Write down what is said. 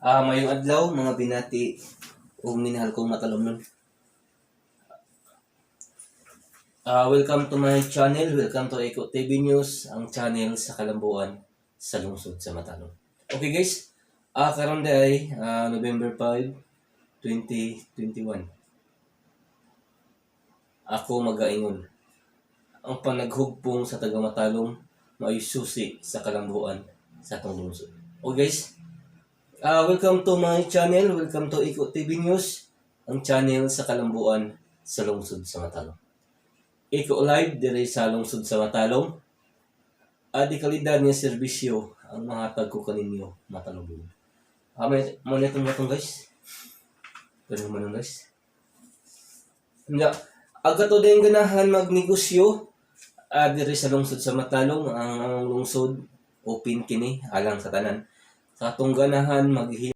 Mayong adlaw, mga binati ug minahal kong matalomnon. Welcome to my channel. Welcome to Eco TV News, ang channel sa kalambuan sa lungsod sa Matalom. Okay guys, karon ay November 5, 2021. Ako magaingon. Ang panaghugpong sa taga Matalom mao'y susi sa kalambuan sa atong lungsod. Okay guys, welcome to my channel. Welcome to Eco TV News, ang channel sa kalambuan sa lungsod sa Matalom. Eco Live diri sa lungsod sa Matalom. Adi kalidad nga serbisyo ang mahatag ko kaninyo, Matalom. May mo na itong matong guys. Ganun man guys. Nga, aga to din ganahan magnegosyo diri sa lungsod sa Matalom, ang among lungsod open kini alang sa tanan. Sa atong ganahan maghi